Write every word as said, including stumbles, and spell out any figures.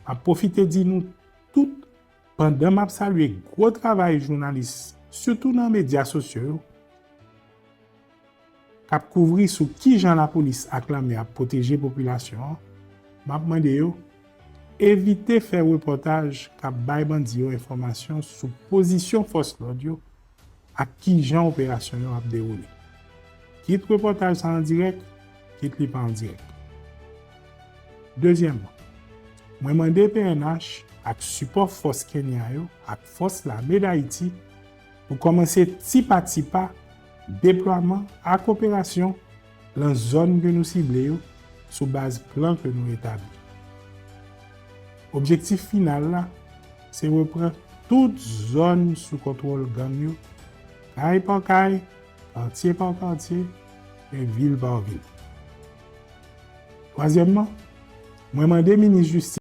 M ap pwofite di nou tout, pandan m ap salye gwo travay jounalis, sitou nan medya sosyo yo, k ap kouvri sou kijan lapolis ak lame ap pwoteje popilasyon an, m ap mande yo evite fè repòtaj k ap bay bandi yo enfòmasyon sou pozisyon fòs lòd yo ak kijan operasyon yo ap dewoule. Kit repòtaj sa an dirèk, kit li pa an dirèk. Dezyèmman, mwen mande P N H ak sipò fòs Kenya yo ak fòs lame Dayiti pou kòmanse ti pa ti pa deplwaman ak operasyon lan zòn ke nou sible yo sou baz plan ke nou etabli. Objektif final la, se reprann tout zòn sou kontwòl gang yo, kay pa kay, katye pa katye, e vil pa vil. Twazyèmman, mwen mande minis jistis